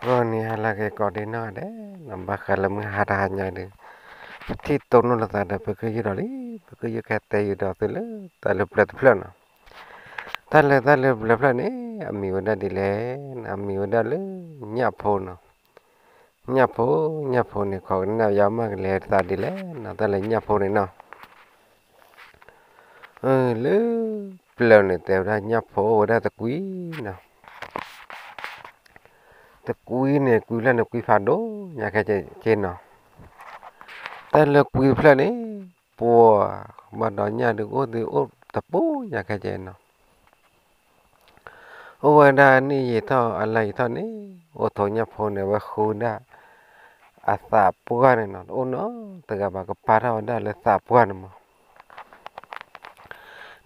ဂီၤနံၤဟါလၢအဂ့ၤကိးဒံနီၢ်ဂၤဒဲးနီၤ, ဘၣ်ဃးလၢမုၢ်ဟါတဟါညါဒီး ပထံၣ်တိၢ်နီၣ်လိာ်သးဒီး ပကယုၢ်ဒီးလံ, ပကယုၢ်ကဟဲတဲယုၢ်ဒီးသုလၢတၢ်လၢပျၢၤတဖျၢၣ်နီၤ. တၢ်လၢတၢ်လၢပျၢၤတဖျၢၣ်န့ၣ် အမံၤဝဲဒၣ်ဒ်လဲၣ်, အမံၤဝဲဒၣ်လၢညၣ်ဖိနီၤ. ညၣ်ဖိ, ညၣ်ဖိန့ၣ် ခီကနၣ်ယါမးကလဲၤသးဒ်လဲၣ်နီၤ, တၢ်လၢညၣ်ဖိန့ၣ်နီၤ. လၢပျၢၤန့ၣ် တဲဝဲဒၣ်ညၣ်ဖိအိၣ်ဝဲဒၣ်တကွံနီၤ. တကွံန့ၣ် ကွံဖျၢၣ်န့ၣ် ကွံဖးဒိၣ်ညါခဲက့နီၤ. တၢ်လၢကွံတဖျၢၣ်န့ၣ် ပှၤဘၣ်ဒီးညၣ်ဒုးအိၣ်သုအိၣ်တပူၤညါခဲက့နီၤ. အိၣ်ဝဲဒၣ်နံၣ်ယံာ်ထီၣ်အလါယံာ်ထီၣ်န့ၣ် အိၣ်ထိးညၣ်ဖိန့ၣ် အဝဲဃုဒၣ်အသးပှၢ်န့ၣ်နီၤ, တအိၣ်နီတဂၤဘၣ်, ကပာ်ထီၣ်ဝဲဒၣ်လၢသးပှၢ်န့ၣ်မး.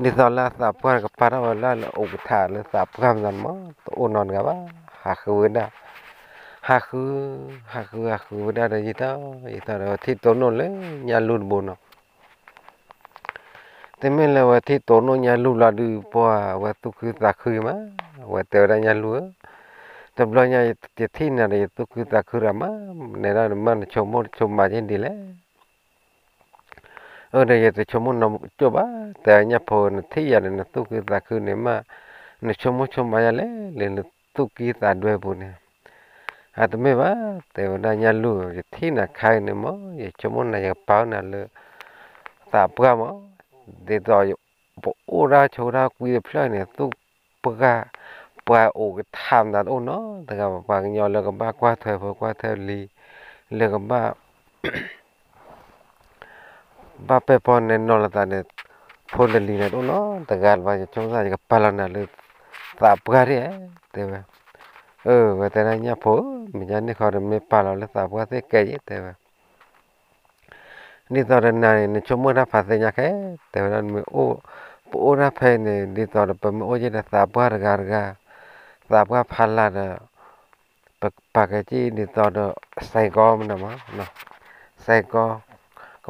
ဒ်သိးလၢအသးပှၢ်န့ၣ် ကပာ်ထီၣ်ဝဲဒၣ်လၢအိးကထးလၢသးပှၢ်မးနီၤမး, တအိၣ်နီတဂၤဘၣ်, ဟးဃုဝဲဒၣ်, ဟးဃု, ဟးဃု ဟးဃုဝဲဒၣ်ဒီးယံာ်ထီၣ်ယံာ်ထီၣ်ဒီး ဝဲထံၣ်တိၢ်နီၣ်လၢညၣ်လူၢ်တဘိနီၤ. တမ့ၢ်လၢဝဲထံၣ်တိၢ်နီၣ်ညၣ်လူၢ်လီၤဒုး ပှၤဝဲသူၣ်ခုသးခုမး, ဝဲတဲဝဲဒၣ်ညၣ်လူၢ်ဧၢ, တဘျီညါယထံၣ်နၤဒီး ယသူၣ်ခုသးခုတဂၤမး, နဲဒၣ်နမ့ၢ်နဆိကမိၣ်ဆိကမးက့ဒ်လဲၣ်. အၢ ဒီးယတဆိကမိၣ်နီတကၠိၢ်ဘၣ်, တဲညၣ်ဖိ နထံၣ်ယၤဒီး နသူၣ်ခုသးခုန့ၣ်မး, နဆိကမိၣ်ဆိကမးယၤလဲၣ်, လၢနသူၣ်ကံၢ်သးဒွဲပူၤန့ၣ်, အတမ့ၢ်ဘၣ်, တဲဝဲဒၣ်ညၣ်လူၢ်ဧၢ, ယထံၣ်နၤခါအံၤန့ၣ်မး ယဆိကမိၣ်နၤ ယကပာ်နၤလၢသးပှၢ်မး, ဒ်သိး ပအိၣ်ဒၣ်ဆိဒၣ်ကွံတဖျၢၣ်န့ၣ် သူၣ်ပှၢ်, ပှၤအိးကထးမးတအိၣ်နီတဂၤဘၣ်, ပှၤကညီလၢကဘၣ်ကွၢ်ထွဲဖိကွၢ်ထွဲလံၤ, လၢကဘၣ် ဘၣ်ပဲာ်ဖီနဲၣ်နီၣ်လိာ်သးန့ၣ် ဖိလၢလံၤန့ၣ်တအိၣ်နီတဂၤလၢၤဘၣ်, ယဆိကမိၣ်သး ယကပာ်လီၤနၤလၢသးပှၢ်ဒၣ်, တဲဝဲ. အၢ ဝဲတဲဒၣ်ညၣ်ဖိဧၢ, မ့ၢ်ညါန့ၣ်ဃီဒီး မ့ၢ်ပာ်လီၤလၢသးပှၢ်သ့ၣ်ကဲယဲ တဲဝဲ. ဒ်သိးဒီးနၤန့ၣ် နဆိကမိၣ်တၢ်ဖးသ့ၣ်ညါခဲ, တဲဝဲဒၣ်မ့ၢ်အိၣ်, ပအိၣ်ဒၣ်ဖဲအံၤန့ၣ် ဒ်သိးဒီးပမ့ၢ်အိၣ်ယဲဒီးသးပှၢ်တဂၤတဂၤ, သးပှၢ်ဖးလၢ်ဒီး ပပာ်ကဲက့ဒ်သိးဒီး စဲးကီမးနီၤမး, စဲးကီ က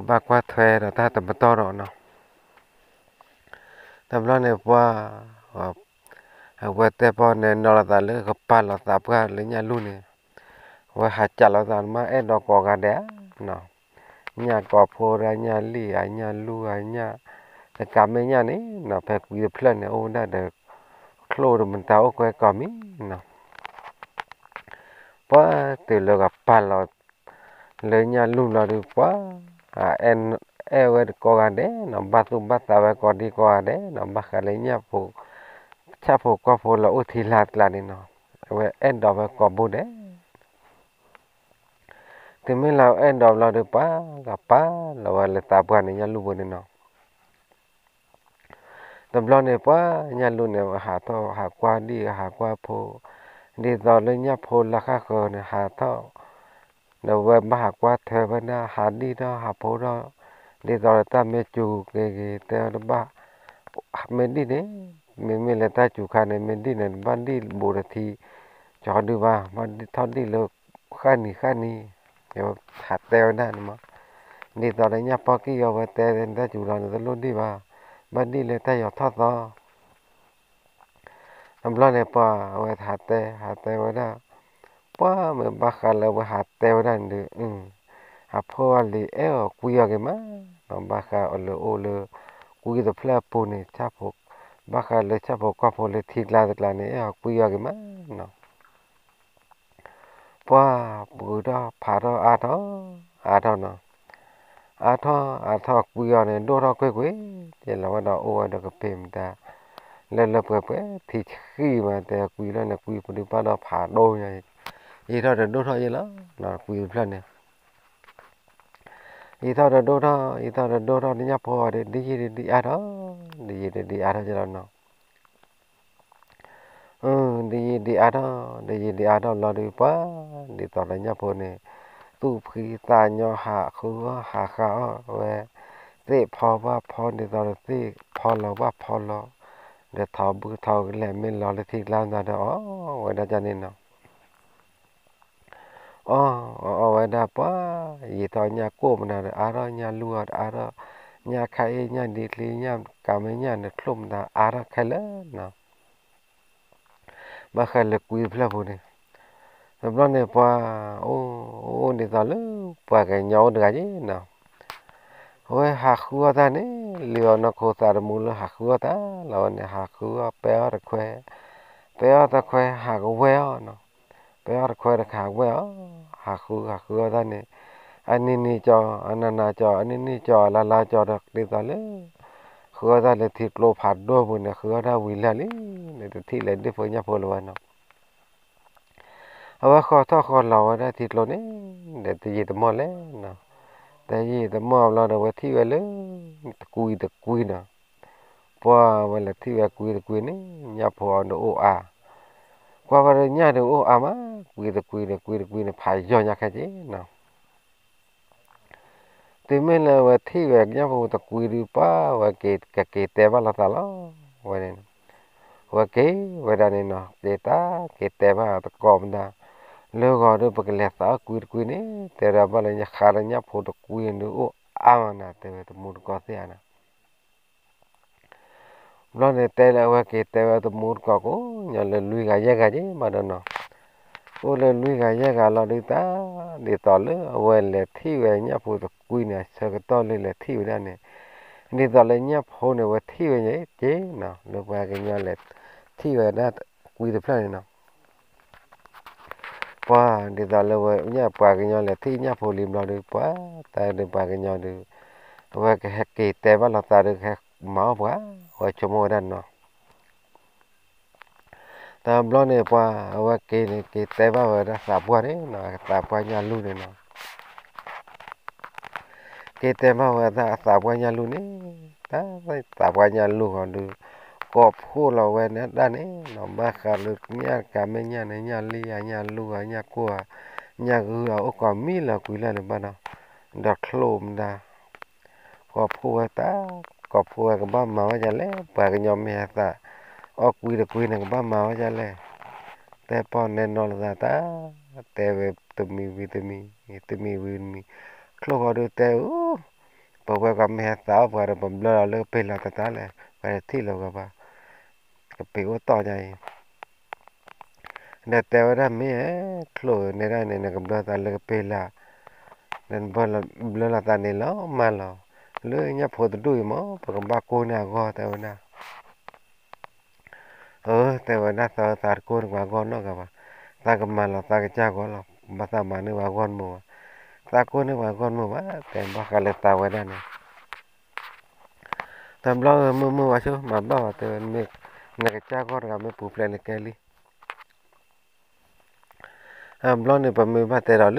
ဘၣ်ကွၢ်ထွဲဒီးတၢ်တပတီၢ်ဒီးနီၤ. တဘျီန့ၣ်ပှၤ, အဝဲတဲပီန့ၣ်နီၤလိာ်သးလၢကပာ်လီၤသးပှၢ်လၢညၣ်လူၢ်န့ၣ်, အဝဲဟးကးလိာ်သးမး အဲၣ်ဒိးကိးဂၤဒဲးဧါနီၤ, ညၣ်ကိးဖိဒၣ် ညၣ်လံၣ်ဧါ ညၣ်လူၢ်ဧါ ညၣ်, တကးမ့ၢ်ညၣ်န့ၣ်နီၤ ဖဲကွံတဖျၢၣ်န့ၣ် အိၣ်ဝဲဒၣ်ဒီး ချိၣ်ဒီးမတၤအိၣ်ကွဲကိးမံၤနီၤ. ပှၤတုၤလၢကပာ်လီၤ လၢညၣ်လူၢ်လီၤဒုးပှၤ, အဲၣ်ဝဲကိးဂၤဒဲးနီၤ, ဘၣ်သူၣ်ဘၣ်သးဝဲကိးဒံကိးဂၤဒဲးနီၤ, ဘၣ်ဃးလၢညၣ်ဖိ, ဆၣ်ဖိကီၢ်ဖိလၢအိၣ်ထံလၢ်ကျါန့ၣ်နီၤ, အဝဲအဲၣ်ဒိးဝဲကိးဘိဒဲး. တုၤမ့ၢ်လၢအဲၣ်ဒိးလီၤဒုးပှၤ, ကပာ်လီၤဝဲလၢသးပှၢ်န့ၣ် ညၣ်လူၢ်ဘိန့ၣ်နီၤ. တဘျီန့ၣ်ပှၤညၣ်လူၢ်န့ၣ် ဟးထီၣ်ဟးကွၢ်ဒံၣ်ဟးကွၢ်ဖိ, ဒ်သိးလၢညၣ်ဖိလၢဃၣ်ဃၢၤန့ၣ် ဟးထီၣ်, ဒီးဝဲဘၣ်ဟးကွၢ်ထွဲဝဲဒၣ် ဟးဒံၣ်ထီၣ်ဟးဖိထီၣ်, ဒ်သိးလၢတၢ်မ့ၢ်စူၤက့ၤက့ၤ တဲတဘၣ်, မ့ၢ်ဒံၣ်န့ၣ်, မ့မ့ၢ်လၢတၢ်စူၤခါန့ၣ် မ့ၢ်ဒံၣ်န့ၣ် တဘၣ်ဒံၣ်ဘူးတထံ ကီဒုဘၣ်, ဘၣ်ဒံၣ်ထီၣ်ဒံၣ်လၢဃၣ်နံၤဃၣ်နံၤ, ယဟးတဲဝဲဒၣ်န့ၣ်မး, ဒ်သိးလၢညၣ်ပီၢ်ကံၢ်အီၤဝဲတဲ တၢ်စူၤလီၤန့ၣ် တလိၣ်ဒံၣ်ဘၣ်, ဘၣ်ဒံၣ်လၢတၢ်ယီၤထီၣ်သီ တဘျီန့ၣ်ပှၤအဝဲဟးတဲ ဟးတဲဝဲဒၣ်, ပှၤမ့ၢ်ဘၣ်ဃးလၢအဝဲဟးတဲဝဲဒၣ်န့ၣ်ဒီး, အဖိအလံၤအဲၣ်အီၤကွံအီၤက့ၤမးနီၤ, ဘၣ်ဃးအီၤလၢအိၣ်လၢ ကွံတဖျၢၣ်အပူၤန့ၣ်, ဘၣ်ဃးလၢဆၣ်ဖိကီၢ်ဖိလၢထံကျါတကျါန့ၣ် အဲၣ်အီၤကွံအီၤက့ၤမးနီၤ. ပှၤပှဲၤထီၣ်ဖးထီၣ်အါထီၣ်, အါထီၣ်နီၤ, အါထီၣ်အါထီၣ်ကွံအီၤန့ၣ် ဒိၣ်ထီၣ်ကွ့ၢ်ကွ့ၢ်, ယဲလီၤဝဲဒီးအိၣ်ဝဲဒီးကပ့ၤမတၤ, လၢလၢပှဲၤပှဲၤ ထံဆှံမး တဲကွံလီၤန့ၣ် ကွံပဒုးပာ်ဒီးဖးဒိၣ်ညါ, ယံာ်ထီၣ်ဒီးဒိၣ်ထီၣ်ယဲလီၤ, ကွံတဖျၢၣ်န့ၣ် ယံာ်ထီၣ်ဒီးဒိၣ်ထီၣ်, ယံာ်ထီၣ်ဒီးဒိၣ်ထီၣ် ညၣ်ဖိအီၤဒီး ဒ်ယံာ်ဒ်အါထီၣ်, ဒ်ယံာ်ဒ်အါထီၣ်ယဲလီၤနီၤ. ဒ်ယံာ်ဒ်အါထီၣ်, ဒ်ယံာ်ဒ်အါထီၣ်လီၤဒီး ပှၤဒ်သိးလၢညၣ်ဖိန့ၣ် သူၣ်ဖှံသးညီ ဟးဃုအီၣ်ဟးဃုအီၣ်ဝဲ, သ့ၣ်ဖီဘၣ်ဖီ ဒ်သိးဒီးသ့ၣ်ဖီလီၤဘၣ်ဖီလီၤ, ဒီးထိးဘုထိးကလဲာ်မ့ၢ်လီၤလၢထံကျါမတၤဒီး အီၣ်ဝဲဒၣ်ဒ်န့ၣ်နီၤ. အီၣ်အီၣ်ဝဲဒၣ်ပှၤ, ယံာ်ထီၣ်ညၣ်ကိၢ်မတၤဒီးအါထီၣ်, ညၣ်လူၢ်အီၤဒီးအါထီၣ်, ညၣ်ခါအ့ၣ် ညၣ်ဒ့ချ့ ညၣ်ကးမဲာ်ညၣ်န့ၣ် ချိၣ်မတၤအါထီၣ်ခဲလၢာ်နီၤ. ဘၣ်ဃးလၢကွံတဖျၢၣ်ပူၤန့ၣ်, တဘျီန့ၣ်ပှၤ အိၣ် အိၣ်ဒ်သိးလၢ ပှၤကညီအိၣ်တဂၤက့နီၤ, အဝဲဟးဃုအီၣ်တၢ်န့ၣ် လံာ်အီၤနီၢ်ခိသးတမူလၢဟးဃုအီၣ်တၢ်လီၤဝဲန့ၣ် ဟးဃုအီၣ် ပဲအီၣ်တခွဲ, ပဲအီၣ်တခွဲဟးကဝဲၢ်အီၤနီၤ, ပဲအီၣ်တခွဲတခါဝဲၢ်အီၤ, ဟးဃု ဟးဃုအီၣ်တၢ်န့ၣ် အနံၤနံၤကၠီ အနၤနၤကၠီ အနံၤနံၤကၠီ အလါလါကၠီဒီး ဒ်သိးလၢ ဃုအီၣ်တၢ်လၢထံကျိဖးဒိၣ်ပူၤန့ၣ် ဃုအီၣ်တၢ်ဝံၤလၢာ်လံ, န့ၣ်တထံၣ်လၢဒ့ၣ်ဖိညၣ်ဖိလၢၤဝဲနီၤ. အဝဲဃီထီၣ်ဃီလီၤဝဲဒၣ်ထံကျိန့ၣ် ဒီးတယံာ်တမီၢ်လဲၣ်နီၤ, တယံာ်တမီၢ်ဘျီဒီး အဝဲထံၣ်ဝဲလၢ တကွံတကွံနီၤ, ပှၤဝဲလဲၤထံၣ်ဝဲကွံတကွံန့ၣ် ညၣ်ဖိအီၤဒုးအိၣ်အါ, ကွၢ်ဝဲဒီးညၣ်ဒုးအိၣ်အါမး, ကွံတကွံဒီး ကွံတကွံန့ၣ် ဖးယီၤညါခဲက့နီၤ. တုၤမ့ၢ်လၢအဝဲထံၣ်ဝဲညၣ်ဖိတကွံဒုး ပှၤဝဲက့ၤ ကက့ၤတဲဘၣ်လိာ်သးလီၤဝဲန့ၣ်, ဝဲက့ၤဝဲဒၣ်န့ၣ်နီၤ က့ၤတၢ်က့ၤတဲဘၣ်သကိးမတၤ, လၢဂီၤဒုး ပကလဲၤသးအီၣ်ကွံတကွံန့ၣ် တဲဝဲဒၣ် ဘၣ်လၢညါဃါလၢညၣ်ဖိတကွံဒုးအိၣ်အါမးနၤ တဲဝဲတမူတကိးသ့ၣ်ဧါနီၤ. ဘျီန့ၣ်တဲလၢအဝဲက့ၤတဲဝဲတမူတကိးကိးညီလၢလွံၢ်ဂၤယဲၢ်ဂၤက့မးဒီးနီၤ, အိၣ်လၢလွံၢ်ဂၤယဲၢ်ဂၤလီၤဒုးတၢ်, ဒ်သိးလၢအဝဲလဲၤထံၣ်ဝဲညၣ်ဖိတကွံန့ၣ် အဆၢကတီၢ်လၢလဲၤထံၣ်ဝဲဒၣ်န့ၣ်, ဒ်သိးလၢညၣ်ဖိန့ၣ် အဝဲထံၣ်ဝဲန့ၣ်က့နီၤ လၢပှၤကညီလဲၤထံၣ်ဝဲဒၣ်ကွံတဖျၢၣ်န့ၣ်နီၤ. ပှၤဒ်သိးလၢဝဲညၣ်ပှၤကညီလဲၤထံၣ်ညၣ်ဖိလံဘျီဒုး ပှၤတၢ်ဒုးပှၤကညီဒုး အဝဲကဟဲက့ၤတဲဘၣ်လိာ်သးဒုး ကဟဲမၤအီၣ်ပှၤ အဝဲဆိကမိၣ်ဝဲဒၣ်နီၤ. တဘျီန့ၣ်ပှၤအဝဲက့ၤန့ၣ် က့ၤတဲဘၣ်ဝဲဒၣ်သးပှၢ်န့ၣ်နီၤ, သးပှၢ်ညၣ်လူၢ်န့ၣ်နီၤ. က့ၤတဲဘၣ်ဝဲဒၣ်အသးပှၢ်ညၣ်လူၢ်န့ၣ်, တၢ်သးပှၢ်ညၣ်လူၢ်ဃီဒုး ကိးဖှိၣ်လီၤဝဲန့ၣ်ဒၣ်န့ၣ်နီၤ, ဘၣ်ဃးလၢညၣ်တကးမ့ၢ်ညၣ်န့ၣ် ညၣ်လံဧါ ညၣ်လူၢ်ဧါ ညၣ်ကိၢ်ဧါ ညၣ်ဂုၢ်ဧါ အိၣ်ကိးမံၤလၢကွံာ်လၢန့ၣ်ဘၣ်နီၤ, ဒီးချိၣ်မတၤ ကိးဖှိၣ်ဝဲတၢ်, ကိးဖှိၣ်ဝဲကဘၣ်မၤဝဲဒ်လဲၣ်, ပှၤကညီမ့ၢ်ဟဲသး အီၣ်ကွံတကွံန့ၣ် ကဘၣ်မၤဝဲဒ်လဲၣ်, တဲပီၣ်နဲနီၤလိာ်သးတၢ်, တဲဝဲတမံၤဝံၤတမံၤ, တမံၤဝံၤတမံၤ, ချိၣ်ဃီဒုးတဲအူ, ပဝဲပှၤမ့ၢ်ဟဲသးအီၣ်ပှၤဒီး ပဘျၢလီၤလၢကပ့ၤလီၤတၢ်တၢ်လဲၣ်, ပှၤတထံၣ်လၢၤပှၤဘၣ်, ကပ့ၤအိၣ်တီၢ်ညါအံၤ ဒီးတဲဝဲဒၣ်မ့ၢ်, ချိၣ်န့ၣ်ဒၣ်န့ၣ် နကဘျၢသးလၢကပ့ၤလၢ်, နဘျၢလီၤသးန့ၣ်လီၤမၢ်လီၤ, လၢညၣ်ဖိတဒူၣ်အံၤမ့ၢ် ပကဘၣ်ကိၢ်န့ၢ်အဂီၢ်တဲဝဲဒၣ်, အၢ တဲဝဲဒၣ်သးသးတကိၢ်န့ၢ်ပှၤအဂီၢ်နီတဂၤဘၣ်, သးကမၤလီၤသးကစၢ်ဂီၢ်လီၤ, ဘၣ်သးမၤန့ၢ်ပှၤအဂီၢ်တမုာ်ဘၣ်, သးကိၢ်န့ၢ်ပှၤအဂီၢ်တမုာ်ဘၣ်, တဲဘၣ်ဃးလၢသးဝဲဒၣ်န့ၣ် တဘျီမုၢ်မုၢ်ဝဲဆိ မၤဘၣ်ဝဲတဲဝဲ နကစၢ်ဂီၢ်တဂၤမ့ၢ်ပူၤဖျဲးန့ၣ်ကဲလံ. အဘျီန့ၣ် ပမ့ၢ်ဘၣ်တဲဒီးလၢ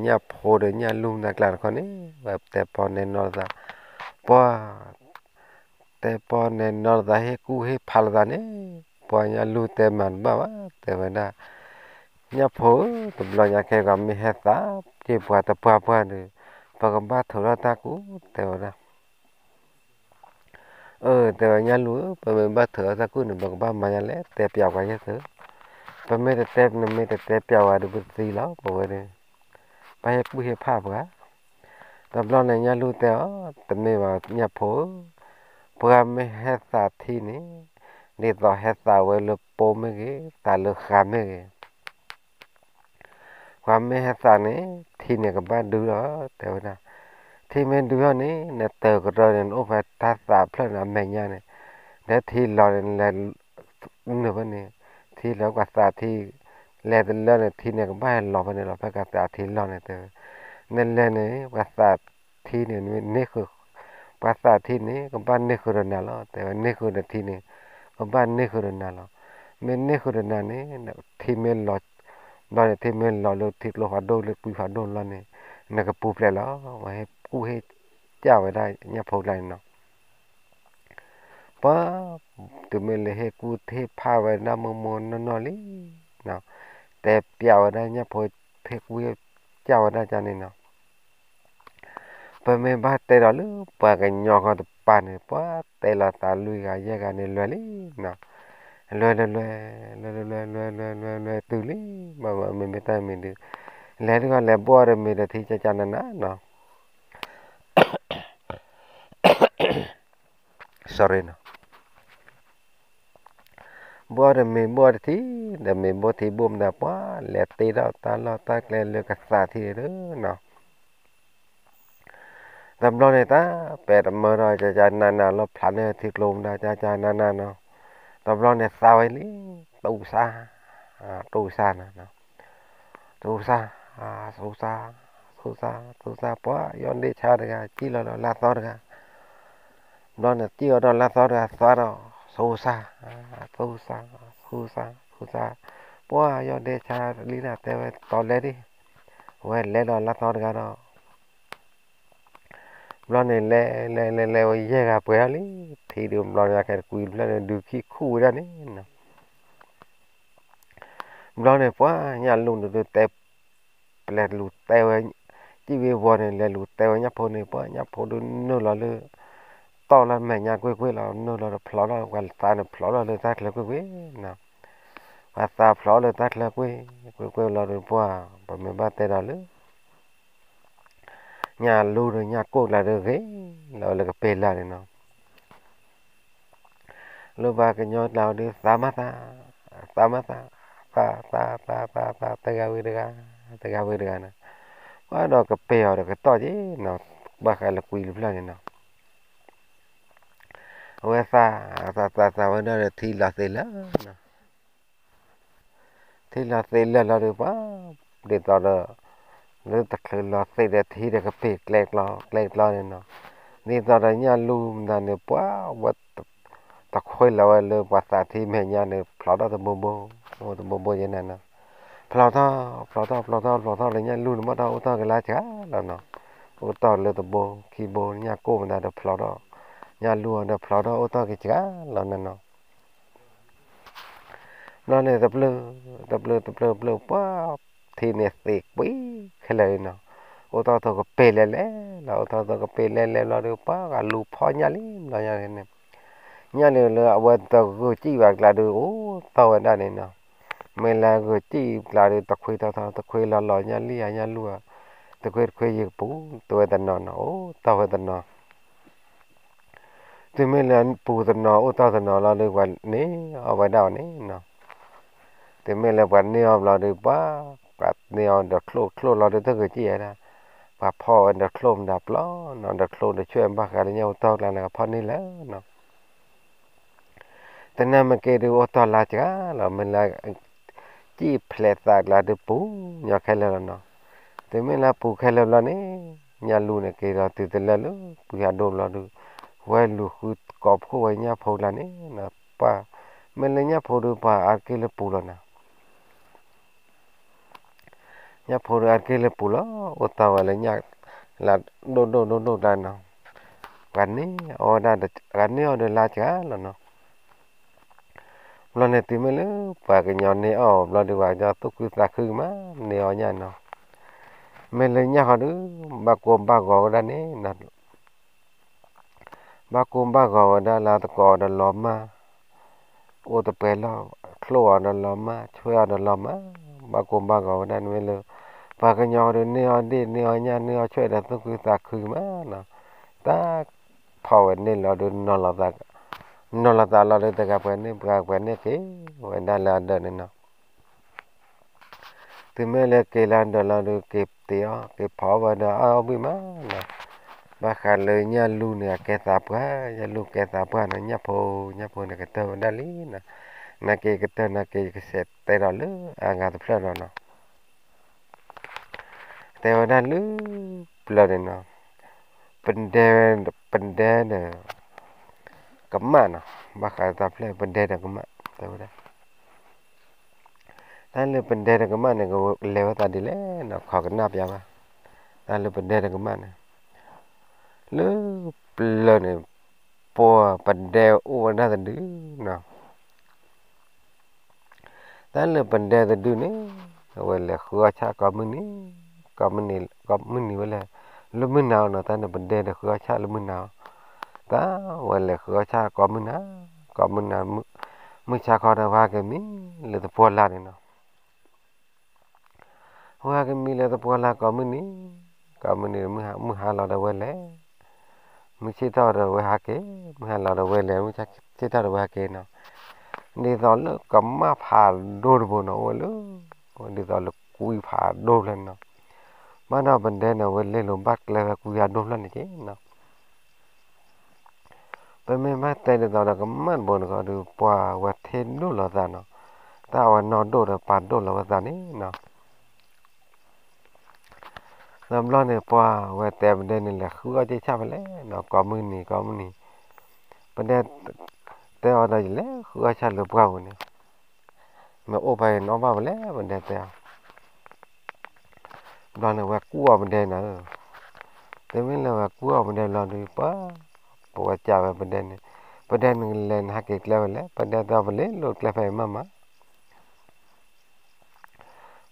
ညၣ်ဖိဒီးညၣ်လူၢ်မတၤကျါတခီန့ၣ် ပတဲပီၣ်နဲနီၤလိာ်သး, ပှၤ တဲပီၣ်နဲနီၤလိာ်သး ဟ့ၣ်ကူၣ်ဟ့ၣ်ဖးလိာ်သးန့ၣ် ပှၤညၣ်လူၢ်တဲမၤတဘၣ်ဘၣ် တဲဝဲဒၣ်, ညၣ်ဖိဧၢ, တဘျီညါခဲအံၤ ပှၤမ့ၢ်ဟဲသးက့ၤပှၤတပှၢ်ပှၢ်ဒီး ပကဘၣ်ထုးထီၣ်တၢ်ကူၣ် တဲဝဲဒၣ်. အၢ တဲဝဲ ညၣ်လူၢ်ဧၢ, ပမ့ၢ်ဘၣ်ထုးထီၣ်တၢ်ကူၣ်န့ၣ် ပကဘၣ်မၤယၤလဲၣ်, တဲပျးပှၤယဲၢ်သု, ပမ့ၢ်တတဲ နမ့ၢ်တတဲပျးဝဲဒီး ပတသံလီၤ ပဝဲန့ၣ်, ဘၣ်ဟ့ၣ်ကူၣ်ဟ့ၣ်ဖးပှၤ. တဘျီန့ၣ် ညၣ်လူၢ်တဲအီၤ, တမ့ၢ်ဘၣ်ညၣ်ဖိဧၢ, ပှၤမ့ၢ်ဟဲသးထံန့ၣ် ဒ်သိးဟဲသးဝဲလၢပိမ့ၢ်ဂ့ၤ, သးလၢဃာ်မ့ၢ်ဂ့ၤ ပှၤမ့ၢ်ဟဲသးန့ၣ် ထံန့ၣ်ကဘၣ်ဒုလီၤ တဲဝဲဒၣ်, ထံမ့ၢ်ဒုထီၣ်န့ၣ် နတၢၤကရၢန့ၣ် နအိၣ်ဖဲတၢ်သးဖျၢၣ်န့ၣ် အမဲာ်ညါန့ၣ်, ဒီးထံလီၤန့ၣ် နလဲၤနုာ်ဖဲန့ၣ်, ထံလီၤပှၤသးထံ, လဲၤတလၢန့ၣ် ထံန့ၣ်ကဘၣ်ဟဲလီၤဖဲန့ၣ်လီၤ ဖဲကသးထံလီၤန့ၣ် တဲဝဲ, နလဲၤန့ၣ် ပှၤသးထံန့ၣ် န့ၢ်ဃုာ်, ပှၤသးထံန့ၣ် ကဘၣ်န့ၢ်ဃုာ်ဒီးနၤလီၤ တဲဝဲ, န့ၢ်ဃုာ်ဒီးထံန့ၣ် ကဘၣ်န့ၢ်ဃုာ်ဒီးနၤလီၤ. မ့ၢ်န့ၢ်ဃုာ်ဒီးနၤန့ၣ် ထံမ့ၢ်လီၤ, ဘျီန့ၣ် ထံမ့ၢ်လီၤလၢထံကျိဖးဒိၣ်လၢကွံဖးဒိၣ်လီၤန့ၣ် နကပူၤဖျဲးလီၤ. ပှၤဟ့ၣ်ကူၣ်ဟ့ၣ်ကၢ်ဝဲဒၣ်ညၣ်ဖိကျါန့ၣ်နီၤ. ပှၤ တုၤမ့ၢ်လၢဟ့ၣ်ကူၣ်ဟ့ၣ်ဖးဝဲဒၣ်မိၢ်မိၢ်နီၢ်နီၢ်လံ, တဲပျးဝဲဒၣ်ညၣ်ဖိ ဟ့ၣ်ကူၣ်ဟ့ၣ်ကၢ်ဝဲဒၣ်ကန့ၣ်နီၤ. ပမ့ၢ်ဘၣ်တဲဒီးလၢပှၤကညီဃီတပၤန့ၣ် ပှၤတဲလီၤသးလွံၢ်ဂၤယဲၢ်ဂၤန့ၣ်လွဲလံနီၤ. လွဲလွဲလွဲ, လွဲလွဲလွဲ, လွဲလွဲလွဲ, လွဲတုၤလံ, မ့မ့ၢ်တၢ်မံၤဒုး, လဲၤတဂီၤလဲၤဘီၣ်ဒီးမ့ၤဒီးထံကကနနနီၤ. Sorry နီၤ. ဘိၣ်တမ့ၢ်ဘိၣ်တထံ, ဒီးမ့ၢ်ဘိၣ်ထံဘိၣ်မတၤပှၢ် လဲၤတ့ထီၣ်တၢ်လီၢ်တၢ်ကျဲလၢကသးထံးန့ၣ်နီၤ. တဘျီန့ၣ် တၢ်ပဲာ်တမၢဒီး ကကနးနးလီၤ ဖျးန့ၢ်ထံကျိမတၤ ကကနးနးနီၤ. တဘျီန့ၣ် သးဝဲလံ, တူၢ်စၢ်, တူၢ်စၢ်နီၤ, တူၢ်စၢ်, တူၢ်စၢ်, တူၢ်စၢ်, တူၢ်စၢ် ပှၢ် ယီၢ်ဒ့ၣ်ဆါတဂၤ စံၣ်လီၤဒီးလါသီတဂၤ. ဘျီန့ၣ် စံၣ်အီၤဒီးလါသီတဂၤ သးဒီး တူၢ်စၢ်, တူၢ်စၢ်, တူၢ်စၢ်, တူၢ်စၢ်, ပှၢ် ယီၢ်ဒ့ၣ်ဆါလံနၤ တဲဝဲတီၤလဲဒံး, ဝဲလဲၤဒီးလါသီတဂၤဒီး ဘျီန့ၣ် လဲၤလဲၤလဲၤလဲၤဝဲယဲၢ်ဂၤပှဲၤထီၣ်လံ, ထံဒုးဘျီန့ၣ် အခဲတကွံတဖျၢၣ်န့ၣ် ဒုးခံခူၣ်ဝဲဒၣ်န့ၣ်နီၤ. ဘျီန့ၣ် ပှၢ် ညၣ်လူၢ်န့ၣ်ဒုးတဲ, လဲၤလူၤတဲဝဲ, စံၣ်ဝ့ၤဝီၤန့ၣ် လဲၤလူၤတဲဝဲညၣ်ဖိန့ၣ် ပှၢ် ညၣ်ဖိဒုးနုာ်လီၤလၢ တီၢ်လၢမဲာ်ညါကွ့ၢ်ကွ့ၢ်လီၤ, နုာ်လီၤဒီးဖျိးထီၣ် ပှၤသးန့ၣ်ဖျိးထီၣ်လၢတၢ်ချၢကွ့ၢ်ကွ့ၢ်နီၤ. ပှၤသးဖျိးလၢတၢ်ချၢကွ့ၢ်ကွ့ၢ်ကွ့ၢ်လီၤဒီး ပှၢ် ပမ့ၢ်ဘၣ်တဲဒီးလၢ ညၣ်လူၢ်ဒီးညၣ်ကိၣ်ကျါဒီးဂ့ၤလီၤဝဲလၢကပ့ၤလၢ်န့ၣ်နီၤ. လၢပှၤကညီကျါဒီး သးမၤသး, သးမၤသး, သးသးသးသးသး တဂၤဝံၤတဂၤ, တဂၤဝံၤတဂၤနီၤ. ပှၢ်ဒီးကပ့ၤအီၤဒီးကတီၢ်က့ၤနီၤ, ဘၣ်ဃးလၢကွံတဖျၢၣ်န့ၣ်နီၤ. အဝဲသး, သးသးသးဝဲဒၣ်ဒီး ထံလီၤသ့လၢာ်နီၤ. ထံလီၤသ့လၢာ်လီၤဒီး ပှၤ ဒ်သိးဒီး လၢတချုးလီၤသ့ဒီး ထံဒီးကပ့ၤကျဲကျီကျဲကျီန့ၣ်နီၤ. ဒ်သိးဒီးညၣ်လူၢ်မတၤန့ၣ် ပှၤဝဲ တခွ့လီၤဝဲလၢပှၤသးထံမဲာ်ညါန့ၣ် ဖျိးထီၣ်တဘိဘိ, အိၣ်တဘိဘိယဲၢ်နၤနီၤ. ဖျိးထီၣ် ဖျိးထီၣ် ဖျိးထီၣ် ဖျိးထီၣ်လၢညၣ်လူၢ်န့ၣ် ဘၣ်တၢ်အိၣ်တီၢ်က့ၤလၢစှၤလီၤနီၤ. အိၣ်တီၢ်လၢတဘိခံဘိ ညၣ်ကိၣ်မတၤဒီးဖျိးထီၣ်, ညၣ်လူၢ်အီၤဒီးဖျိးထီၣ်အိၣ်တီၢ်က့ၤစှၤလီၤနၤနီၤ. ဘျီန့ၣ် တပျၢၢ် တပျၢၢ် တပျၢၢ် တပျၢၢ် ပှၤ ထံန့ၣ်သ့ကွံာ်ခဲလၢာ်လံနီၤ. အိၣ်တီၢ်သိးကပ့ၤလဲၤလဲၤလီၤ, အိၣ်တီၢ်သိးကပ့ၤလဲၤလဲၤဘျီဒီး ပှၤဂၤလူၤဖီၣ်ညၣ်လံဘျီညါန့ၣ်, ညၣ်လံလၢအဝဲတဂုာ်စံၣ်ဘၣ်ကျါဒီး အိၣ်တီၢ်ဝဲဒၣ်န့ၣ်နီၤ. မ့ၢ်လၢဂုာ်စံၣ်ကျါဒီး တခွ့ထီထီ တခွ့လီၤလီၤ ညၣ်လံဧါ ညၣ်လူၢ်ဧါ, တခွ့တခွ့ယံၤကပူၤ တဝဲတနီၤနီၤ အိၣ်တီၢ်ဝဲတနီၤ တုၤမ့ၢ်လၢပူၤတနီၤအိၣ်တီၢ်တနီၤလီၤဒီး ပှၤန့ၢ်အီၣ်ဝဲဒၣ်အီၤန့ၣ်နီၤ. တုၤမ့ၢ်လၢပှၤန့ၢ်အီၣ်ဘျီဒီး ပှၤ ပှၤန့ၢ်အီၣ်ဒီးချိၣ် ချိၣ်လီၤဒီးတဂုာ်စံၣ်ဝဲဒၣ်, ပှၤဖီၣ်ဝဲဒီးချိၣ်မတၤပျီနီၤ ဒီးချိၣ်ဒီးဆွဲဘၣ်ဃးလၢညၣ်အိၣ်တီၢ်ကျါန့ၣ် ကဖီၣ်န့ၢ်လၢာ်နီၤ. တနၢ်မ့ၢ်က့ၤဒုးအိၣ်တီၢ်လၢစှၤလီၤ မ့ၢ်လၢ စံၣ်ဖျဲးသးကျါဒုးပူၤညီခဲလၢာ်လီၤနီၤ. တုၤမ့ၢ်လၢပူၤခဲလၢာ်ဘျီန့ၣ် ညၣ်လူၢ်န့ၣ်က့ၤဒီးတုၤတလၢလၢ ပှၤဟးဒိၣ်ဘျီဒုး ဝဲလူၤဃုကိးဖှိၣ်ဝဲညၣ်ဖိကျါန့ၣ်နီၤ ပှၤ မ့ၢ်လၢညၣ်ဖိဒုးပှၤအါတက့ၢ်လၢပူၤလီၤနီၤ. ညၣ်ဖိဒုးအါတက့ၢ်လၢပူၤလီၤ အိၣ်တီၢ်ဝဲလၢညၣ် လၢဒိၣ်ဒိၣ်ဒိၣ်ဒိၣ်ကျါနီၤ. ပှၤန့ၢ်အီၣ်ဝဲဒၣ် ပှၤန့ၢ်အီၣ်ဒီးလၢစှၤလီၤနီၤ. ဘျီန့ၣ်တုၤမ့ၢ်လၢ ပှၤကညီန့ၢ်အီၣ်ဘျီဒီး ပှၤကညီသူၣ်ခုသးခုကမး န့ၢ်အီၣ်ညၣ်နီၤ. မ့ၢ်လၢညၣ်ဃီဒုး ဘၣ်ကိၢ်ဘၣ်ဂီၤဝဲဒၣ်န့ၣ်နီၤ. ဘၣ်ကိၢ်ဘၣ်ဂီၤဝဲဒၣ်လၢတကိးအီၤဒီးလီၤမၢ်, အိၣ်တပှဲၤလီၢ် ချိၣ်အီၤဒီးလီၤမၢ် ဆွဲအီၤဒီးလီၤမၢ်, ဘၣ်ကိၢ်ဘၣ်ဂီၤဝဲဒၣ်န့ၣ်မ့ၢ်လၢ ပှၤကညီဃီဒုးန့ၢ်အီၣ်ဒ့ၣ် န့ၢ်အီၣ်ညၣ် န့ၢ်အီၣ်ဆွဲဒီးသူၣ်ခုသးခုကမးနီၤ. တၢ်ဖီၣ်ဝဲန့ၣ်လီၤဒုး နီၤလီၤသးလီၤဒီး တဂၤပှဲၤန့ၢ် တဂၤပှဲၤန့ၢ်က့ၤဝဲဒၣ်လၢအဒၢးန့ၣ်နီၤ. တုၤမ့ၢ်လၢက့ၤလၢအဒၢးလီၤဒုး က့ၤတ့အီၣ် က့ၤဖီၣ်ဝဲဒီးအီၣ်ဘှံးမးနီၤ. ဘၣ်ဃးလၢညၣ်လူၢ်န့ၣ် အကဲသးပှၢ် ညၣ်လူၢ်ကဲသးပှၢ်နီၤ ညၣ်ဖိ ညၣ်ဖိန့ၣ်ကတၢၢ်ဝဲဒၣ်လံနီၤ. နာ်က့ကတၢၢ် နာ်က့ကဆဲးတဲဒီးလၢအဂၤတဖျၢၣ်ဒီးနီၤ. တဲဝဲဒၣ်လၢပျၢၤန့ၣ်နီၤ, ပဒဲ, ပဒဲဒီးကမၣ်နီၤ, ဘၣ်ဃးတၢ်ဖျၢၣ်ပဒဲဒီးကမၣ် တဲဝဲဒၣ်. တၢ်လၢပဒဲဒီးကမၣ်န့ၣ် ကလဲၤဝဲသးဒ်လဲၣ်နီၤ, ခီကနၣ်ပျးဘၣ်. တၢ်လၢပဒဲဒီးကမၣ်န့ၣ်, လၢပျၢၤန့ၣ် ပှၤပဒဲအိၣ်ဝဲဒၣ်တဒုနီၤ. တၢ်လၢပဒဲတဒုန့ၣ်, အဝဲလဲၤဃုအီၣ်ဆၣ်ကိးမုၢ်နံၤ, ကိးမုၢ်နံၤ, ကိးမုၢ်နံၤဝဲလဲၣ်, လၢမုၢ်နၤအီၤနီၤ, တၢ်န့ၣ်ပဒဲဒီးဃုအီၣ်ဆၣ်လၢမုၢ်နၤအီၤ, တၢ်ဝဲလဲၤဃုအီၣ်ဆၣ်ကိးမုၢ်နၤ, ကိးမုၢ်နၤ, မုၢ်ဆါခီဒီး ဝဲဟဲက့ၤမံလၢသပှၢ်လၢ်န့ၣ်နီၤ. ဝဲဟဲက့ၤမံလၢသပှၢ်လၢ်ကိးမုၢ်နံၤ, ကိးမုၢ်နံၤ မုၢ်ဟါလီၤဒီးဝဲလဲၤ, မုၢ်ဆ့ၣ်ထီၣ်ဒီးဝဲဟဲက့ၤ, မုၢ်ဟါလီၤဒီးဝဲလဲၤ, မုၢ်ဆ့ၣ်ထီၣ်ဒီးဝဲဟဲက့ၤနီၤ. ဒ်သိးလၢကမၣ်ဖးဒိၣ်တဘိနီၤ အိၣ်ဝဲလၢ ဒ်သိးလၢကွံဖးဒိၣ်ဖျၢၣ်န့ၣ်နီၤ, ဘၣ်ဒီးပဒဲန့ၣ် အဝဲလဲလိာ်ဘၣ်ကျဲဖဲကွံဖးဒိၣ်ဖျၢၣ်န့ၣ်က့နီၤ, ပမ့ၢ်ဘၣ်တဲဒ်သိးဒီးကမၣ်တဘိန့ၣ်ဃီဒီး ပှၤဝဲထ့ဒိၣ်လီၤသးနီၤ, တၢ်အဝဲနီၢ်ဒိၣ်ဒီးပာ်ဒိၣ်လီၤဝဲသးန့ၣ်နီၤ ဒီးဘျီန့ၣ် ပှၤဝဲတဲပဒဲန့ၣ် လဲၤဃုအီၣ်က့ၤဆၣ်ဖဲလဲၣ်နီၤ, ကိးမုၢ်နံၤ ကိးမုၢ်နံၤ, ပဒဲ တဲအီၤဒီးယလဲၤဃုအီၣ်ဆၣ်လၢပှၢ်ပူၤန့ၣ်, မ့ၢ်အိၣ်ဖဲအံၤနီၣ်ဘၣ်ဝဲလဲၣ် ပဒဲတဲအီၤ, ဘျီန့ၣ် ဝဲကူၣ်အီၤပဒဲနီၤ, တမ့ၢ်လၢဝဲကူၣ်အီၤပဒဲဘျီဒီး ပှၤ ပဝဲကးဝဲပဒဲန့ၣ်, ပဒဲနလဲၤနဟးက့ၤကျဲဖဲလဲၣ်, ပဒဲတဲအီၤ ပလဲၤလိာ်ကျဲဖဲအံၤမးမး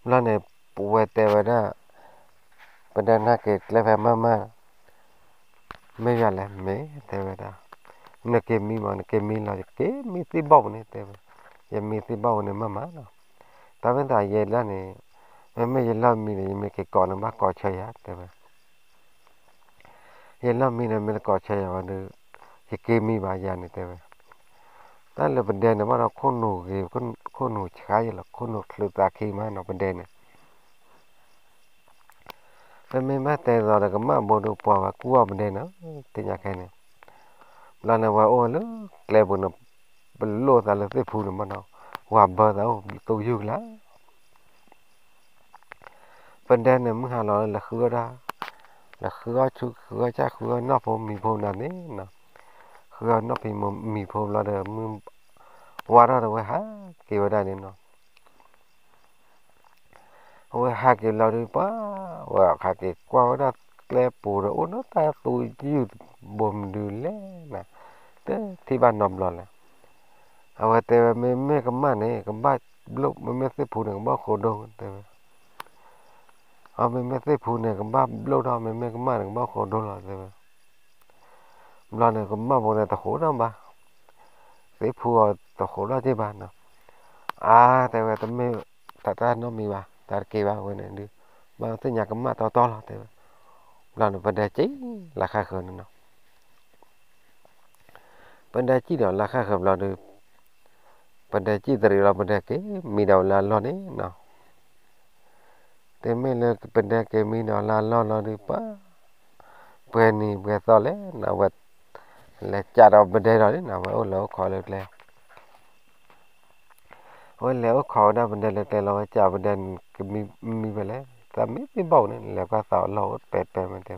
ဘျီန့ၣ် ပဝဲတဲဝဲဒၣ်, ပဒဲနဟးက့ၤကျဲဖဲမးမး, မ့ၢ်ယၤလဲၣ် မ့ၢ်တဲဝဲဒၣ်, နက့ၤမံမး နက့ၤမံလီၤ ယက့ၤမံသ့ၣ်ဘီၣ်ပူၤန့ၣ် တဲဝဲ, ယမံသ့ၣ်ဘီၣ်ပူၤန့ၣ်မးမးနီၤ, တၢ်မ့ၢ်သးယဲဒၣ်န့ၣ်, မ့မ့ၢ်ယလီၢ်မံန့ၣ် ယမ့ၢ်က့ၤကိးနဘၣ်ကိးဆၢယၤ တဲဝဲ ယလီၢ်မံန့ၣ် မ့ၢ်တကိးဆၢယၤဝဲဒီး, ယက့ၤမံဘၣ်ယၤန့ၣ်တဲဝဲ, တၢ်လၢပဒဲန့ၣ်ဘၣ်ဒီးခိၣ်နူာ်ဂ့ၤ, ခိၣ်နူာ်ဆှါယဲလီၤ ခိၣ်နူာ်ချုးသးခံမးနီၤ ပဒဲန့ၣ်, ပမ့ၢ်ဘၣ်တဲသိးဒီးကမၣ်ဘိဒီးပှၤဝဲကူၣ်အီၤပဒဲန့ၣ်, သ့ၣ်ညါခဲန့ၣ်, ဘျီန့ၣ်ဝဲအိၣ်လၢကျဲပူၤန့ၣ်, ပလိၣ်သးလၢသ့ၣ်ဖူန့ၣ်မးနီၤ, ဝၤဘၢသးအိၣ်သူယူၢ်ကလါ ပဒဲန့ၣ်မုၢ်ဟါလီၤလၢလဲၤဃုအီၣ်ဒၣ်, လဲၤဃုအီၣ်ဆူ ဃုအီၣ်ဆၣ်ဃုအီၣ်နီၢ်ဖိမံၤဖိနၤန့ၣ်နီၤ, ဃုအီၣ်နီၢ်ဖိမံၤဖိဘျီဒီး မုၢ်ဝါထီၣ်ဒီးဝဲဟးက့ၤဝဲဒၣ်န့ၣ်နီၤ, အဝဲဟးက့ၤဘျီဒီး ပှၤဝဲဟးက့ၤကွၢ်ဝဲဒၣ်ကျဲပူၤဒီး အိၣ်ဒီးတၢ်သူယူၢ်ဘိမနုၤလဲၣ်နၤ, တထံၣ်ဘၣ်နီတဘျီလဲၣ်, အဝဲတဲဝဲ မ့မ့ၢ်ကမၣ်န့ၣ် ကဘၣ်ဘျိၣ်, မ့မ့ၢ်သ့ၣ်ဖူန့ၣ် ကဘၣ်ဃိဒိ တဲဝဲ အမ့မ့ၢ်သ့ၣ်ဖူန့ၣ် ကဘၣ်ဘျိၣ်ထီၣ်, မ့မ့ၢ်ကမၣ်န့ၣ် ကဘၣ်ဃိဒိလီၤ တဲဝဲ, ဘျီန့ၣ် ကမၣ်ဘိန့ၣ် တဃိထီၣ်ဘၣ်, သ့ၣ်ဖူအီၤတဃိထီၣ်က့ၤဘၣ်နီၤ, အါ တဲဝဲ တမ့ၢ်တၢ်နီတမံၤဘၣ်, တၢ်တက့ၤဘၣ်ဝဲန့ၣ်ဒီး, ဘၣ်သ့ၣ်ညါကမၣ်တီတီလီၤ တဲဝဲ, ဘျီန့ၣ် ပဒဲကံၣ်လၢဃၣ်ဃၢၤန့ၣ်နီၤ ပဒဲကံၣ်ဒီးလၢဃၣ်ဃၢၤဘျီဒီး, ပဒဲကံၣ်တရံးလီၤ ပဒဲက့ၤမံဒီးဝဲလၢအလီၢ်န့ၣ်နီၤ, တမ့ၢ်လၢပဒဲက့ၤမံဒီးလၢအလီၢ်လီၤဒီး ပှၤ, ပှဲၤနံၤပှဲၤသီလဲၣ်နီၤ ဝဲ, လဲၤကးဒီးပဒဲဒီးန့ၣ်နီၤ ဝဲအိၣ်လဲၤအိၣ်ခိးလၢကျဲ အဝဲလဲၤအိၣ်ခိးဝဲဒၣ်ပဒဲလၢကျဲလီၤ ဝဲကးပဒဲန့ၣ် ကမံမံဖဲလဲၣ်, သးမံသ့ၣ်ဘီၣ်န့ၣ် လဲၤကွၢ်သးအလီၢ်အိၣ်ပဲာ်ပဲာ်မ့ၢ်တဲ,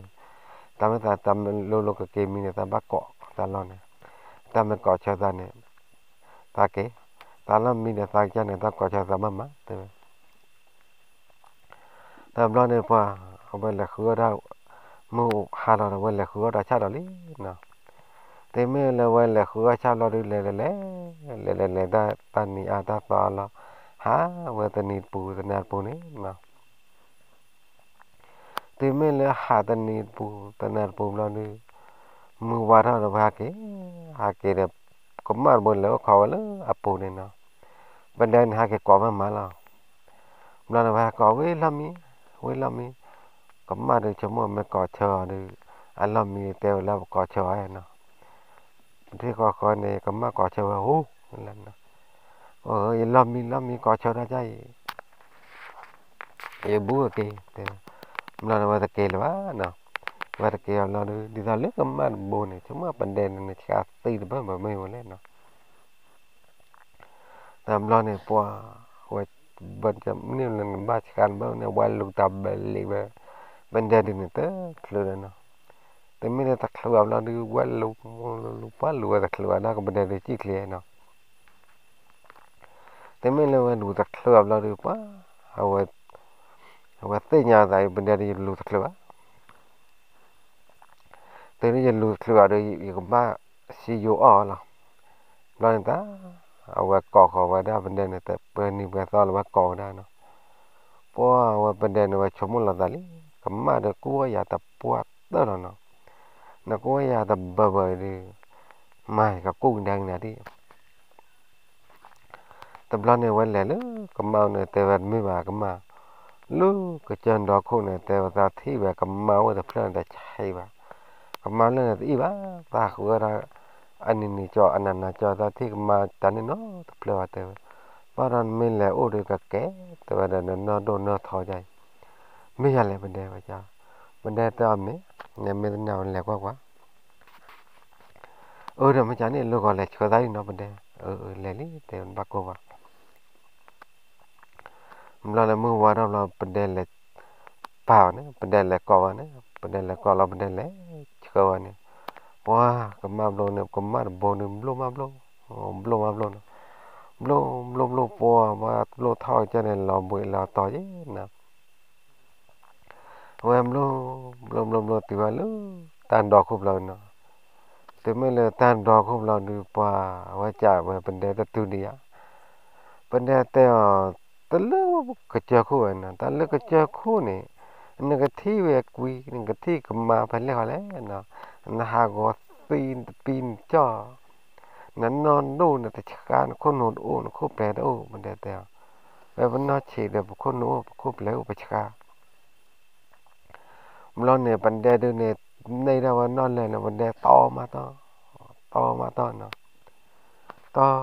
တၢ်မ့ၢ်သးတၢ်လိၤလိၤကက့ၤမံန့ၣ် သးဘၣ်ကိးသးလီၢ်န့ၣ်, တၢ်မ့ၢ်ကိးဆၢသးန့ၣ်, သးက့ၤ, သးလီၢ်မံဒီးသးကစၢ်န့ၣ် သးကိးဆၢသးမးမး တဲဝဲ တဘျီန့ၣ်ပှၤ, အဝဲလဲၤဃုအီၣ်ဒၣ်, မုၢ်ဟါလီၤဒီး အဝဲလဲၤဃုအီၣ်တၢ်ဆၣ်ဒီးလံနီၤ, တမ့ၢ်လၢဝဲလဲၤဃုအီၣ်ဆၣ်ဘျီဒုး လဲၤလဲၤလဲၤ, လဲၤလဲၤလဲၤတၢ်တနံၤအါတၢ်သီအါလီၤ, ဟးဝဲတနံၤတပူၤ တနၤတပူၤန့ၣ်နီၤ, တမ့ၢ်လၢဟးတနံၤတပူၤ တနၤတပူၤဘျီဒုး, မုၢ်ဝါထီၣ်ဒီးဝဲဟးက့ၤ, ဟးက့ၤဒီး, ကမၣ်တဘိလဲၤအိၣ်ခိးဝဲလၢအပူၤန့ၣ်နီၤ, ပဒဲန့ၣ်ဟးက့ၤကိးမးမးလီၤ ဘျီန့ၣ်ဝဲဟဲကိးဝဲလီၢ်မံ, ဝဲလီၢ်မံ, ကမၣ်ဒီးဆိကမိၣ်မ့ၢ်ကိးဆၢအီၤဒီး, အလီၢ်မံတဲဝဲလၢပကိးဆၢအီၤနီၤ, ပထံၣ်ဃီဃီန့ၣ် ကမၣ်ကိးဆၢဝဲဟူ, ယလီၢ်မံလီၢ်မံကိးဆၢတၢ်ကါအံၤ, ယဘူၣ်အက့ၤ, ဘျီန့ၣ်ဝဲတက့ၤလၢၤဘၣ်နီၤ, ဝဲတက့ၤအီၤဘျီဒီး ဒ်သိးလၢကမၣ်တဘိန့ၣ် ဆိကမိၣ်ပဒဲန့ၣ်န့ၣ် ဆှါသံတဘၢဘၢမ့ၢ်ဝဲလဲၣ်နီၤ တဘျီန့ၣ်ပှၤ, ဝဲ, ဘၣ်န့ၣ်လၢနဘၣ်ဆှါနဘၣ်န့ၣ် ဝဲလူၤတၢ်ဘၢလံဝဲ, ပဒဲဒုးန့ၣ်တချုးလၢၤနီၤ, တမ့ၢ်လၢတချုးအဘျီဒုး ဝဲလူၤ, လူၤပှၤလူၤဝဲတချုးအဒၣ်ကပဒဲဒုးစံၣ်ချ့နီၤ, တမ့ၢ်လၢဝဲလူၤတချုးအဘျီဒုးပှၤ, အဝဲ, အဝဲသ့ၣ်ညါသးအံၤ ပဒဲဒုးယလူၤတချုးဘၣ် တုၤဒ်ယလူၤတချုးအီၤဒီး ယကဘၣ်စံယိၤအီၣ်လီၤ. ဘျီန့ၣ်တၢ်, အဝဲကိးဃီၤဝဲဒၣ်ပဒဲန့ၣ် ပှဲၤနံၤပှဲၤသီလၢဝဲကိးဝဲဒၣ်နီၤ. ပှၤဝဲပဒဲန့ၣ်ဝဲဆိကမိၣ်လီၤသးလံ, ကမၣ်ဒီးကူၣ်ဝဲယၤတပှၢ်တၢၢ်လီၤနီၤ. နကူၣ်ဝဲယၤတဘၢဘၢဒီး, မၤကကူၣ်ကဒါက့ၤနၤဒၣ် တဘျီန့ၣ်ဝဲလဲၤလၢကမၣ်န့ၣ် တဲဝဲတမ့ၢ်ဘၣ်ကမၣ်, လၢကစၢၢ်ဒီခိၣ်န့ၣ် တဲဝဲသးထံၣ်ဝဲကမၣ်အိၣ်တဖျၢၣ်န့ၣ်တဆံးဘၣ်, ကမၣ်လၢန့ၣ်တအံၣ်ဘၣ်, သးဃုဝဲဒၣ်, အနံၤနံၤကၠီ အနၤနၤကၠီ တၢ်ထံၣ်ကမါတၢ်န့ၣ်နီတဖျၢၣ်ဘၣ်တဲဝဲ, ဘၣ်ဒီးနမ့ၢ်လဲၤအိၣ်ဒီးကကဲ, တဲဝဲဒီးနနီၢ်ဒိၣ်နီၢ်ထီယါအံၤ, မ့ၢ်ယၤလဲၣ်ပဒဲဝဲ, ပဒဲတဲအီၤမ့ၢ်, နမ့ၢ်တနာ်ဝဲလဲၤကွၢ်ကွၢ်, အၢ ဒီးမ့ၢ်ကန့ၣ် လၢဂီၤလဲၤဆှၢသးလံနီၤပဒဲ, အၢ လဲၤလံ တဲဘၣ်ကိၢ်ဘၣ် ဘျီလၢမုၢ်ဝါထီၣ်ဘျီ ပဒဲလဲၤပာ်ဝဲန့ၣ်, ပဒဲလဲၤကိးဝဲန့ၣ်, ပဒဲလဲၤကိးလီၤ ပဒဲလဲၤဆှၢဝဲန့ၣ်, ပှၤကမၣ်ဘျိန့ၣ် ကမၣ်တဘိန့ၣ် ဘျိၣ်မးဘျိၣ်, ဘျိၣ်မးဘျိၣ်နီၤ, ဘျိၣ်ဘျိၣ်ဘျိၣ် ပှၤဘျိၣ်ထီၣ်ကစၢၢ်န့ၣ် လီၤဘှံးလီၤတီၤယဲနီၤ အဝဲဘျိၣ်, ဘျိၣ်ဘျိၣ်ဘျိၣ်တုၤဝဲလၢ တၢ်ဒီခိၣ်ဘျီနီၤ, တုၤမ့ၢ်လၢတၢ်ဒီခိၣ်ဘျီဒုး ပှၤအဝဲကးဝဲပဒဲတတုၤဒံးဧါ, ပဒဲတဲအီၤ, တၢ်လၢကစၢၢ်ခိၣ်ဝဲနီၤ, တၢ်လၢကစၢၢ်ခိၣ်န့ၣ်, နကထံၣ်ဝဲကွံာ် နကထံၣ်ကမါဖဲလဲၣ်ဃီလဲၣ်နီၤ, နဟးဂီၤသံတပံနကၠီၣ် နနီၢ်ဒိၣ်နတဆှါ နခိၣ်နူာ်တအိၣ် နခိၣ်ပျဲၤတအိၣ် ပဒဲတဲအီၤ, ဝဲပနီၢ်ဆံးဒီးပခိၣ်နူာ်အိၣ် ပခိၣ်ပျဲၤအိၣ်ပဆှါ ဘျီန့ၣ် ပဒဲဒုးန့ၣ် န့ၢ်ဒၣ်ဝဲနီၢ်လဲၢ်န့ၣ် ပဒဲတီမးတီ, တီမးတီနီၤ, တီ, တီ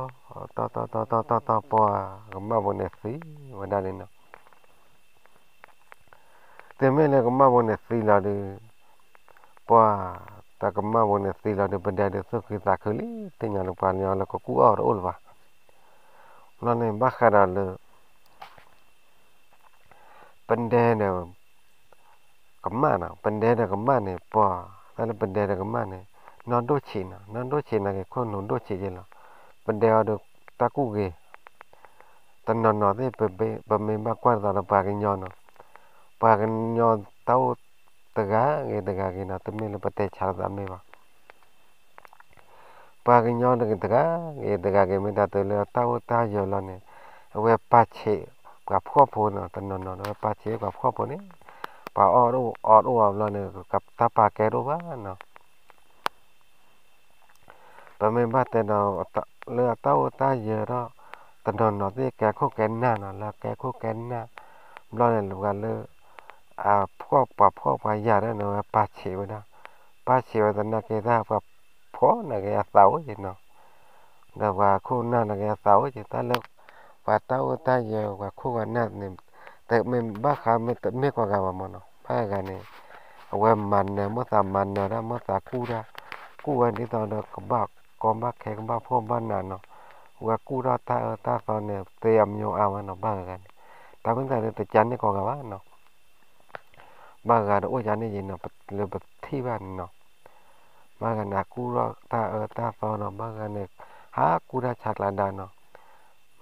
တီတီတီတီတီ ပှၤကမၣ်ဘိန့ၣ်သံဝဲဒၣ်န့ၣ်နီၤ, တုၤမ့ၢ်လၢကမၣ်ဘိန့ၣ်သံလီၤဒုး, ပှၤ, တၢ်ကမၣ်ဘိန့ၣ်သံလီၤဒုး ပဒဲဒုးသူၣ်ခုသးခုလံ သ့ၣ်ညါလၢပှၤကညီလၢကကူၣ်အီၣ်တအိၣ်လၢၤဘၣ်, ဘျီန့ၣ် ဘၣ်ဃးဒီးလၢ ပဒဲဒီး ကမၣ်နီၤ, ပဒဲဒီးကမၣ်န့ၣ် ပှၤ, တၢ်လၢပဒဲဒီးကမၣ်န့ၣ် နီၢ်ဒိၣ်ဆံးနီၤ, နီၢ်ဒိၣ်ဆံးနာ်က့ၤ ခိၣ်နူာ်ဒိၣ်ဆံးက့ၤလီၤ, ပဒဲအီၤဒီးတၢ်ကူၣ်ဂ့ၤ, တနီၤနီၤသ့ၣ် ပမ့ၢ်ဘၣ်ကွၢ်ဒ်သိးဒီးပှၤကညီနီၤ, ပှၤကညီတၢ်အိၣ်တဂၤဂ့ၤတဂၤဂ့ၤနီၤ တမ့ၢ်လၢပတဲဆါလိာ်သးမ့ၢ်ဘၣ် ပှၤကညီတဂၤဂ့ၤတဂၤဂ့ၤ မ့ၢ်တၢ်တုၤလၢတၢ်အိၣ်တၢ်ယၢၤလီၤန့ၣ်, အဝဲပာ်ဆံးပှၤဖှီၣ်ဖိနီၤ, တနီၤနီၤ အဝဲပာ်ဆံးပှၤဖှီၣ်ဖိန့ၣ်, ပှၤအီၣ်တအိၣ်အီတအိၣ်အဘျီန့ၣ် တၢ်ပာ်ကဲတအိၣ်ဘၣ်နီၤ ပမ့ၢ်ဘၣ်တဲဒီး လၢအတၢ်အိၣ်တၢ်ယၢၤထီၣ်, တနီၤနီၤသ့ၣ်ကဲခိၣ်ကဲနၢ်နီၤ, လၢကဲခိၣ်ကဲနၢ်, ဘျီန့ၣ်လၢပှၤလၢ အဖှီၣ်ပှၤဖှီၣ်ပှၤယာ်ဒၣ်န့ၣ် အဝဲပာ်ဆံးဝဲဒၣ်, ပာ်ဆံးဝဲသနာ်က့တၢ်ပှၤဖှီၣ်နာ်က့ၤအသးအိၣ်က့ၤနီၤ, ဒီးပှၤခိၣ်နၢ်နာ်က့ၤအသးအိၣ်က့ၤ တၢ်လၢ ပှၤတၢ်အိၣ်တၢ်ယၢၤ ပှၤခိၣ်ပှၤနၢ်န့ၣ်, တမ့ၢ်ဘၣ်ဃးမ့ၢ်တမ့ၢ်ကွၢ်ဂၤဘၣ်မ့ၢ်နီၤ, ဘၣ်ဂၤန့ၣ် အဝဲမၤနၢၤ မိၣ်သးမၤနၢၤတၢ် မိၣ်သးကူၣ်တၢ်, ကူၣ်ဝဲဒ်သိးဒီးကဘၣ်ကီဘၣ်ခဲကဘၣ်ဖှီၣ်ဘၣ်နးနီၤ, အဝဲကူၣ်ထီၣ်တၢ်အၢတၢ်သီန့ၣ် သ့အမျိုးအါဝဲနီၤ, ဘၣ်ဂၤန့ၣ်, တၢ်မ့ၢ်သးလၢတကါန့ၢ်ကိးဂၤဘၣ်နီၤ ဘၣ်ဂၤဒီးအိၣ်ယါန့ၣ်ယံၤနီၤ, လၢပထံၣ်ဘၣ်န့ၣ်နီၤ, ဘၣ်ဂၤန့ၣ်အကူၣ်ထီၣ်တၢ်အၢတၢ်သီနီၤ, ဘၣ်ဂၤန့ၣ် ဟးကူၣ်တၢ်ဆးကျးဒါနီၤ,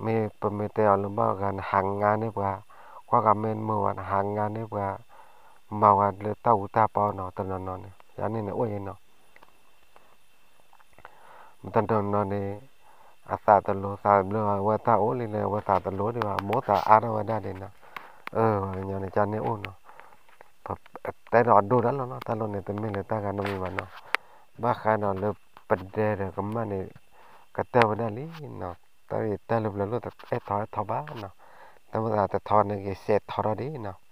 မ့ၢ်ပမ့ၢ်တဲအီၤလၢဘၣ်ဂၤန့ၣ် ဟးငါန့ၢ်ပှၤ, ကွၢ်ဂၤမ့ၢ်တမုာ်ဘၣ်န့ၣ် ဟးငါန့ၢ်ပှၤ, မၤဝဲလၢတၢ်အူတၢ်ပီနီၤ, တနီၤနီၤန့ၣ် ယါန့ၣ်န့ၣ်အိၣ်ယံၤနီၤ တနီၤနီၤန့ၣ် အသးတလိၤသးဘျၢ အဝဲတၢ်အိၣ်လံလၢ အဝဲသးတလိၤဒံးဘၣ် အမိၢ်သးအါထီၣ်ဝဲဒၣ်ဒံးနီၤ, ပှၤကညီန့ၣ် ကန့ၢ်အိၣ်နီၤ, တဲဒီးအဒိၣ်ဒၣ်လီၤနီၤ, တၢ်လီၢ်န့ၣ် တမ့ၢ်လၢတၢ်ဂၤနီတမံၤဘၣ်နီၤ, ဘၣ်ဃးဒီးလၢပဒဲဒီးကမၣ်န့ၣ် ကတၢၢ်ဝဲဒၣ်လံနီၤ, တၢ်တၢ်လၢပျၢၤလိၣ်တအဲၣ်ထီၣ်အဲၣ်ထီၣ်ဘၣ်နီၤ, တၢ်မိၣ်သးတထီန့ၣ်က့ၤ စဲးထီထီၣ်ဒံးနီၤ,